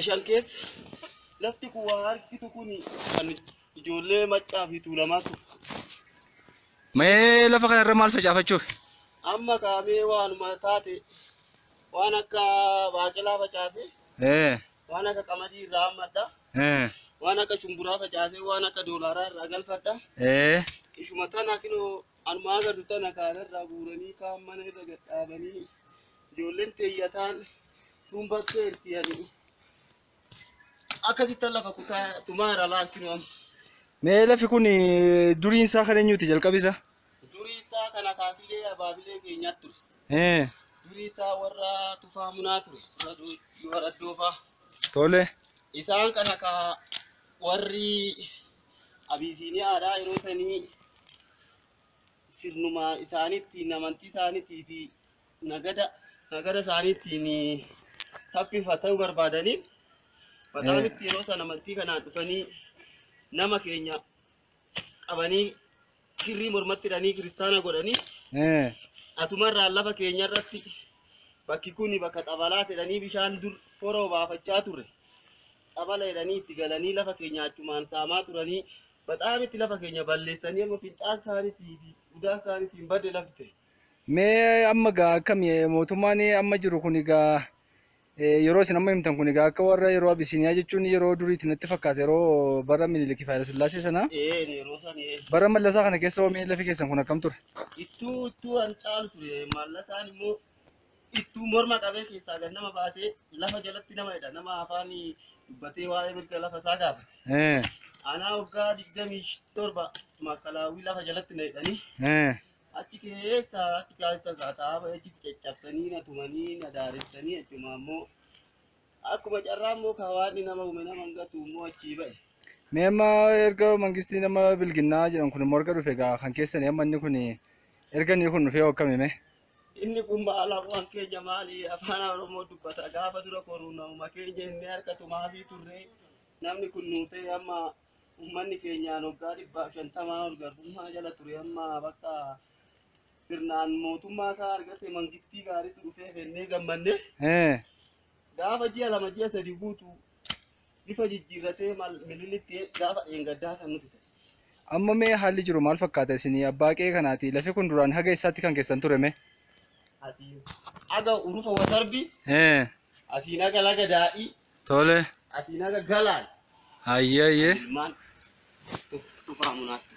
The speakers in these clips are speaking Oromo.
15 keessa lafti kun waa harkitu kun kan ijoollee Maccaa fi Tuulamaa ture. Mee lafa kanarra maal facaafachuuf? Amma kaamee waanuma taate waan akka baaqelaa facaasee, waan akka qamadii irraa hammadha, waan akka shumburaa facaasee, waan akka doolaaraa irraa galfadha. Ishuma tana kinoo anuma agartu tana kaanarraa guuranii kaan mana irra gadhaabanii ijoolleen teeyyataan tuun bakkee ertiyanii akkasitti lafa kutaa tumaara laalkinoo amma. Mee lafi kun duriin isaa kan eenyuti jalqabi isaa? Durii isaa kan akaakilee abaabilee keenyaatti ture. Durii isaa warra Tufaa Munaa ture. Warra Addoofaa. Tole. Isaan kana ka warri Abisiiniyaadhaa yeroo sanii sirnuma isaaniittiin amantii isaaniitii fi nagada isaaniittiin saffifatuu barbaadaniin bataamitti yeroo san amantii kanaan dhufanii nama keenya qabanii kirrii mormatti hidhanii kiristaana godhanii asumarraan lafa keenya irratti bakki kun bakka xabalaa jedhanii bishaan dur horoo baafachaa turre. Xabala jedhanii itti galanii lafa keenya achumaan saamaa turanii bataamitti lafa keenya balleessanii amma fincaan isaaniitii fi udaan isaaniitiin badde lafti ta'e. Mee amma gaa akkami mootummaan amma jiru kun egaa yeroo isin amma himtan kun egaa akka warra yeroo Abisiiniyaa jechuun yeroo duriitti natti fakkaata yeroo bara Minilik fi Hayilasillaasee sana. Yeroo san. Bara Mallasaa kana keessa hoo mee lafi keessan kun akkam ture? Ittuu an caalu ture. Mallasaan immoo ittuu morma qabee keessaa gad nama baasee lafa jalatti nama hidha. Nama afaan dubbatee waa'ee mirga lafa isaa gaafate. Anaa waggaa 27 makkalaawwii lafa jalatti na hidhanii achi keessa gaataa achitti caccabsanii na tumanii na daaressanii achuma immoo akkuma carraa immoo kawaanni nama uume nama hin gatu immoo achii ba'e. Mee amma erga mangistii nama bilginnaa jedhan kun immoo erga dhufe egaa kan keessanii amma inni kun erga inni kun dhufee akkami mee? Inni kun maal afaan keenya maali afaan Oromoo dubbata gaafa dura koruunuma keenya inni harka tumaafii turre namni kun nuu ta'e amma uummanni keenyaan waggaa 150 ol garbummaa jala ture amma bakka sirnaan mootummaa isaa argate mangistii gaariitu dhufee fennee gammanne gaafa ji'a 2 ji'a 3 guutu bifa jijjiirratee mililitti gaafa dheengaddaa san nuti ta'e. Amma mee haalli jiru maal fakkaata isinii abbaa qe'ee kanaati lafi kun duraan haga eessaatti kan keessan ture mee? Asiin aga urufa wasarbi asiin aga laga daadhii. Tole. Asiin aga galaan. Hayyee. Ilmaan Tufaa Munaatti.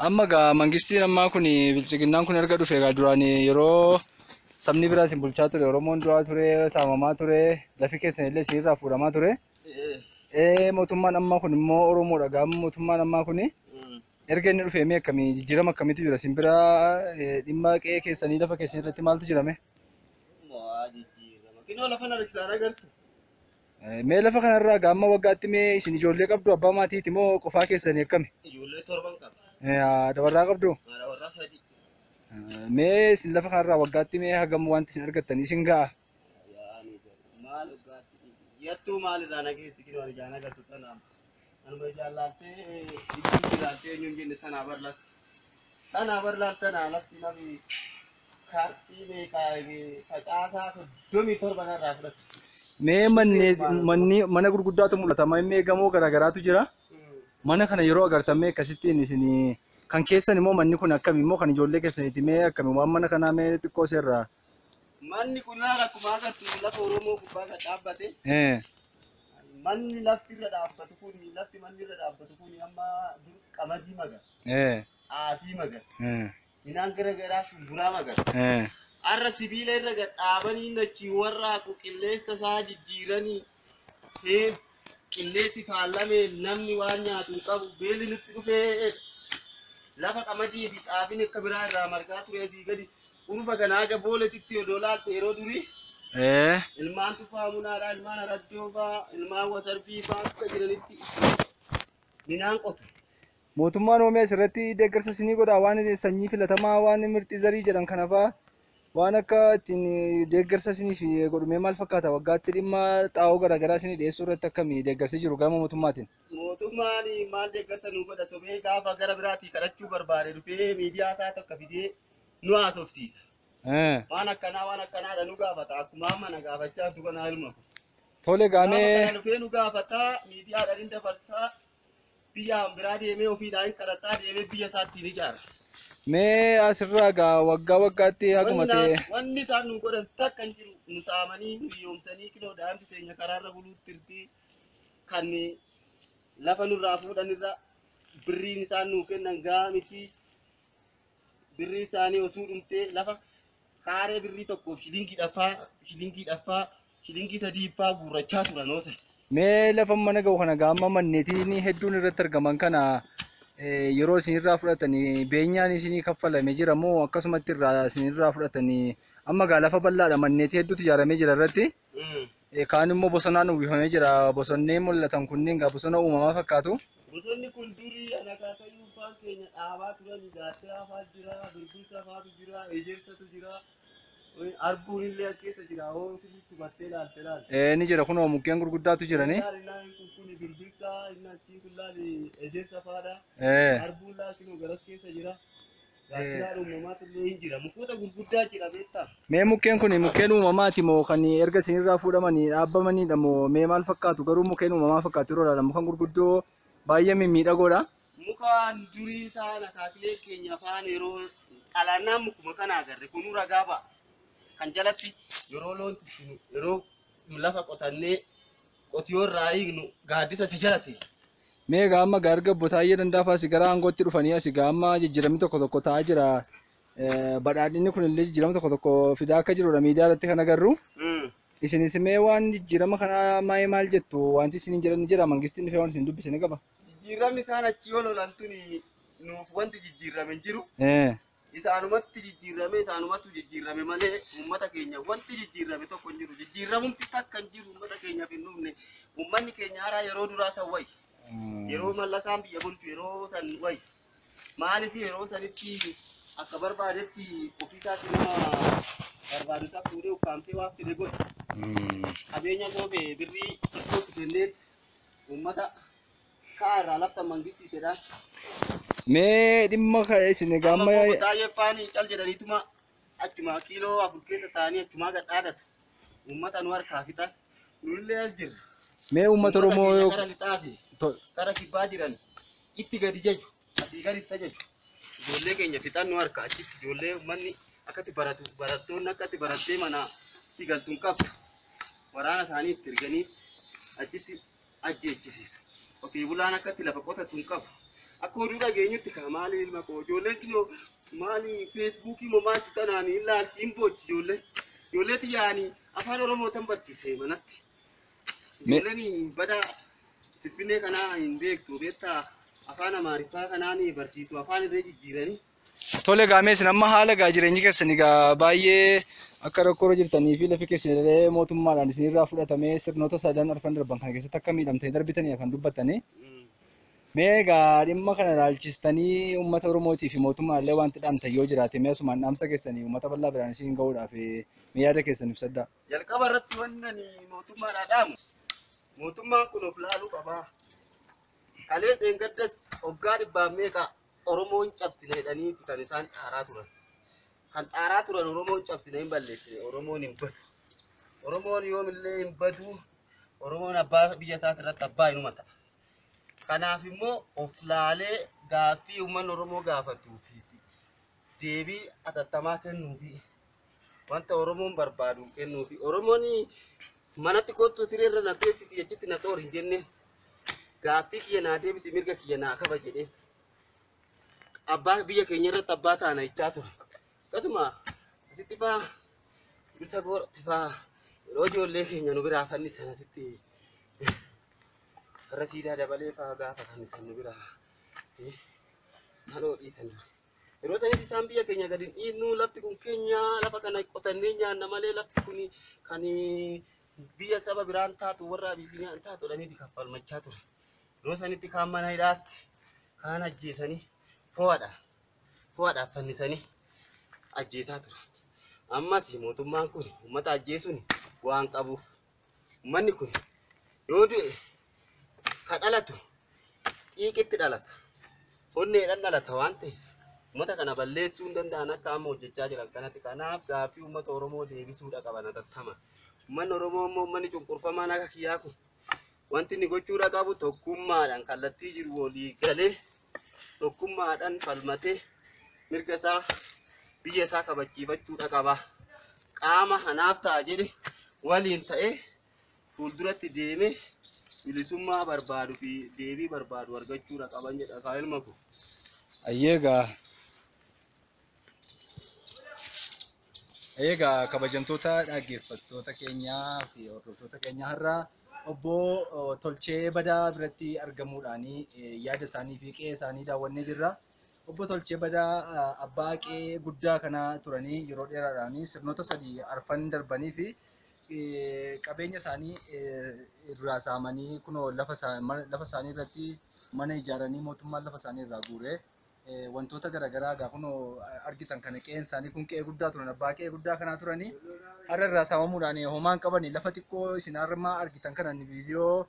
Amma gaa mangistiin ammaa kun bilchiginnaan kun erga dhufe egaa duraan yeroo sabni biraa isin bulchaa ture Oromoon du'aa ture saamamaa ture lafi keessan illee isinirraa fuudhamaa ture. Mootummaan ammaa kun immoo Oromoodha gaa mootummaan ammaa kun erga inni dhufe mee akkamii jijjiirama akkamiitu jira isin bira dhimma qe'ee keessanii lafa keessanii irratti maaltu jira mee? Waa jijjiirama. Kinoo lafa harkisaan agartu. Mee lafa kanarraa gaa amma waggaatti mee isin ijoollee qabdu abbaa maatiiti moo qofaa keessanii akkami? Ijoollee 7 qaba. Haadha warraa qabdu? Haadha warraa 3. Mee isin lafa kanarraa waggaatti mee hagam wanti isin argattan isin ga'a? Maal waggaatti? Yattuu maalirraa nageessi kinoo ani ijaan agartu tanaaf. Anuma ijaan laaltee ijjiitti laaltee eenyuun jenne tanaa bar lafti. Tanaa bar laal tanaa lafti lafi kaartii meeqaa facaasaa 37 narraa fudhate. Mee manni mana gurguddaatu mul'ata. Mee gamoo garaagaraatu jira. Mana kana yeroo agartan mee akkasittiin isin kan keessan immoo manni kun akkami immoo kan ijoollee keessaniiti mee akkami waan mana kanaa mee xiqqoo seerraa? Manni kun laala akkuma agartu lafa Oromoo gubbaa kan dhaabbate. Manni lafti irra dhaabbatu kun lafti manni irra dhaabbatu kun amma dur qamadii magar. Xaafii magar. Midhaan garaagaraa shumburaa magar. Har'a sibiila irra gad dhaabanii achi warra qilleensa isaa jijjiiranii qilleensi faalame namni waan nyaatu hin qabu beelli nutti dhufee lafa qamadii fi xaafiin akka biraa irraa margaa ture asii gadi urufa kanaa aga booletitti odoo laalte yeroo durii ilmaan Tufaa Munaadhaa ilmaan Araddoo fa'aa ilmaan Wasarbii fa'aa akka jiranitti midhaan qotu. Mootummaan Oromiyaa asirratti deeggarsa isinii godha waan sanyii filatamaa waan mirxii zarii jedhan kana fa'aa waan akka ittiin deeggarsa isiniif godhumee maal fakkaata waggaatti dhimma xaa'oo garaagaraa isinii dhiyeessuu irratti akkamii deeggarsi jiru gama mootummaatiin? Mootummaan maal deeggarsa nu godha sobee gaafa gara biraatii kadhachuu barbaade dhufee miidiyaa isaa tokko fidee nu haasofsiisa. Waan akkanaa waan akkanaadha nu gaafata akkuma amma na gaafachaa jirtu kanaa ilma. Tole gaamee. Gaafa kana dhufee nu gaafataa, miidiyaadhaan hin dabarsaa, biyyaan biraa deemee ofiidhaan hin kadhataa deemee biyya isaatti ni ijaara. Mee asirraa gaa waggaa waggaatti haguma ta'e. Wanni isaan nu godhan takka hin jiru. Nu saamanii, nu hiyyoomsanii, kiloo daa'imti teenya karaarra buluutti jirti. Kan lafa nurraa fuudhanirra birriin isaan nuu kennan gahaa miti. Birrii isaanii osoo dhumtee lafa kaaree birrii tokkoof shilingii dhaffaa, shilingii dhaffaa, shilingii sadiiffaa guurrachaa turan oosa. Mee lafa mana ga'u kana gaama manneetiin hedduun irratti argaman kana yeroo isinirraa fudhatanii beenyaan isinii kaffalame jira moo akkasumatti irraa isinirraa fudhatanii amma gaa lafa bal'aadha manneetii hedduutu ijaaramee jira irratti. Kaan immoo bosonaan uwwifamee jira. Bosonneen mul'atan kunneen gaa bosona uumamaa fakkaatu. Bosonni kun durii akaakayyuu faan keenya dhaabaa turan gaattiraa fa'aa jira, birbirsa fa'aatu jira, ejersatu jira, arbuun illee as keessa jira. Hoo sirriitti hubattee ilaalte laal. Ni jira kunoo mukkeen gurguddaatu jirani. Laal inni kun kun birbirsa, inni achii kun laal ejersa fa'aadha. Arbuun laal kunoo garas keessa jira. Gaattiraan uumamaatu illee hin jira. Mukoota gurguddaa jira beektaa. Mee mukkeen kun mukkeen uumamaati moo kan erga isinirraa fuudhamanii dhaabbamanidha moo mee maal fakkaatu garuu mukkeen uumamaa fakkaatu yeroo ilaalamu mukan gurguddoo baay'ee mimmiidhagoodha. Mukaan durii isaan akaakilee keenya faan yeroo qalannaan mukuma kana agarre kunuu ragaa ba'a. Kan jalatti yeroo loon tiksinu yeroo lafa qotannee qotiyoo irraa hiiknu gaaddisa isa jala ta'e. Mee egaa amma gaa erga obbo Taayyee Dandaafaa asii gara aangootti dhufanii asii gaa amma jijjiiramni tokko tokko ta'aa jira. Badhaadhinni kun illee jijjiirama tokko tokko fidaa akka jirudha miidiyaa irratti kan agarru. Isinis mee waan jijjiirama kana maa'ee maal jettu wanti isiniin jedhan ni jira mangistiin dhufee waan isin dubbise ni qaba. Jijjiiramni isaan achii ol olan tuni nuuf wanti jijjiirame hin jiru. Isaanumatti jijjiirame isaanumatu jijjiirame malee uummata keenya wanti jijjiirame tokko hin jiru. Jijjiiramumti takka hin jiru uummata keenyaaf hin dhufne. Uummanni keenya haaraa yeroo duraa san wayi. Yeroo mallasaan biyya bulchu yeroo san wayi. Maaliif yeroo sanitti akka barbaadetti ofiisaatti nama barbaadu isaa fuudhee ukkaamsee waa fide godhe. Qabeenya soofee birrii xiqqootti kennee uummata kaa irraa lafta mangistii fedhaa. Mee dhimma kana isin egaa Amma amma obbo Taayyee faanii cal jedhaniituma achumaa kiiloo 4 keessa taa'anii achumaa gad dhaadatu. Uummata nu harkaa fixan. Nullee as jirra. Mee uummata Oromoo Uummata yoo keenya gara lixaa fi gara kibbaa jiran itti gadi jaju. Asii gadi itti ajaju. Ijoollee keenya fixan nu harkaa achitti ijoollee uummanni akkatti baratu barattoonni akkatti barattee mana itti galtu hin qabdu. Waraana isaanii itti erganii achitti ajjeechisiisu. Qotee bulaan akkatti lafa qotatu hin qabu. Akka oduu dhageenyutti kaa maali ilma koo ijoolleen kinoo maali feesbuukii moo maaltu tanaan hin laalti hin boochi ijoolleen. Ijoollee xiyyaanii afaan Oromoo tan barsiise manatti. Ijoolleen bada Finfinnee kanaa hin beektu beektaa afaan Amaariffaa kanaan barsiisu afaan irree jijjiiranii. Tole gaa mee isin amma haala gaa jireenyi keessan egaa baay'ee akka rakkoorra jirtanii fi lafi keessan illee mootummaadhaan isinirraa fudhatamee sirnoota sadan arfan darban kana keessatti akka miidhamtanii darbitanii kan dubbattanii. Mee egaa dhimma kana ilaalchistanii uummata Oromootii fi mootummaa illee wanti dhaamtan yoo jiraate mee asumaan dhaamsa keessanii uummata bal'aa biraan isin gahuudhaaf mee yaada keessan ibsadhaa. Jalqaba irratti wanni ani mootummaadhaa dhaamu mootummaan kun of laaluu qabaa. Kalee dheengaddas waggaa dhibbaaf meeqa Oromoon cabsine jedhaniiti kan isaan xaaraa turan. Kan xaaraa turan Oromoon cabsine hin balleessine Oromoon hin badu. Oromoon yoomillee hin badu. Oromoon abbaa biyya isaati irratti abbaa inuma ta'a. Kanaaf immoo of laalee gaaffii uummanni Oromoo gaafatuu fi deebii hatattamaa kennuu fi wanta Oromoon barbaadu kennuu fi Oromoon manatti kottu sireerra na teessisi achitti na xoori hin jenne gaaffii kiyya naa deebisi mirga kiyya naa kaba jedhee abbaa biyya keenya irratti abbaa taana jechaa ture. Akkasuma asitti faa bilisa gooratti faa yeroo ijoollee keenya nu biraa fannisan asitti warra siidaa dabalee faa gaafa fannisan nu biraa maloo dhiisan ture. Yeroo sanitti isaan biyya keenya gadi hin dhiibnu lafti kun keenya lafa kana qotannee nyaanna malee lafti kun kan biyya saba biraan taatu warra Abisiiniyaan taatu jedhanii kaffalmachaa ture. Yeroo sanitti kaan mana hidhaatti kaan ajjeesanii fo'aadhaaf fannisanii ajjeesaa turan. Ammas mootummaan kun uummata ajjeesuun waan qabuuf uummanni kun yoo du'e ka dhalatu xiiqitti dhalata. Onneedhaan dhalata waan ta'eef uummata kana balleessuu hin danda'an akka amma hojjechaa jiran kanatti. Kanaaf gaaffii uummata Oromoo deebisuudha qaban hatattama. Uummanni Oromoo immoo uummanni cunqurfamaan akka kiyyaa kun wanti inni gochuudha qabu tokkummaadhaan kallattii jiru walii galee tokkummaadhaan falmatee mirga isaa biyya isaa kabachiifachuudha qaba. Qaama hanaaf ta'a jedhe waliin ta'ee fuulduratti deemee bilisummaa barbaadu fi deebii barbaadu argachuudha qaban jedha kaa ilma koo. Ayyeegaa. Egaa kabajamtoota dhaggeeffattoota keenyaa fi hordoftoota keenyaa har'a obbo Tolchee Badaa biratti argamuudhaan yaada isaanii fi qe'ee isaanii daawwannee jirra. Obbo Tolchee Badaa abbaa qe'ee guddaa kana turanii yeroo dheeraadhaan sirnoota sadii arfan darbanii fi qabeenya isaanii irraa saamanii kunoo lafa isaanii irratti mana ijaaranii mootummaan lafa isaanii irraa guuree wantoota garaagaraa egaa kunoo argitan kana qe'een isaanii kun qe'ee guddaa turan abbaa qe'ee guddaa kanaa turanii har'a irraa saamamuudhaan homaan qabanii lafa xiqqoo isin harma argitan kana viidiyoo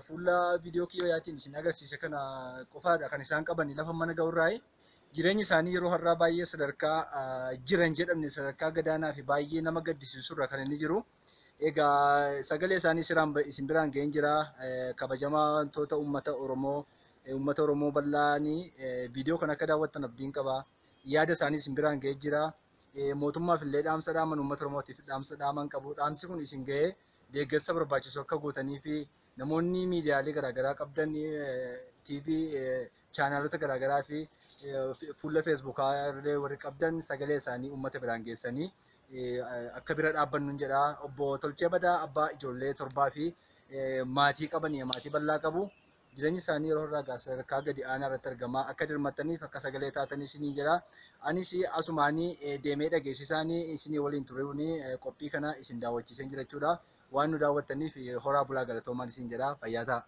fuula viidiyoo kiyyooyaatiin isin agarsiise kana qofaadha kan isaan qabanii lafa mana ga'urraayi. Jireenyi isaanii yeroo har'aa baay'ee sadarkaa jiran jedhamne sadarkaa gadaanaa fi baay'ee nama gaddisiisurra kan inni jiru. Egaa sagalee isaanii isin biraan ga'een jira kabajamaa wantoota uummata Oromoo uummata Oromoo bal'aanii viidiyoo kana akka daawwattan abdiin qaba. Yaada isaanii isin biraan ga'ee jira. Mootummaaf illee dhaamsa dhaaman uummata Oromootiif dhaamsa dhaaman qabu. Dhaamsi kun isin ga'ee deeggarsa barbaachisu akka gootanii fi namoonni miidiyaalee garaagaraa qabdan TV chaanaalota garaagaraa fi fuula feesbuukaa illee warri qabdan sagalee isaanii uummata biraan geessanii akka bira dhaabbannu jedha. Obbo Tolchee Badaa abbaa ijoollee torbaa fi maatii qabanii maatii bal'aa qabu. Jireenyi isaanii yeroo irraa egaa sadarkaa gadi aanaa irratti argama. Akka dirmattaniif akka sagalee taatanii isinii jedha. Anis asumaanii deemee dhageessisaanii isinii waliin turuun qophii kana isin daawwachiiseen jira jechuudha. Waan nu daawwattaniif horaa bulaa galatoomaan isin jedha. Fayyaa ta'a.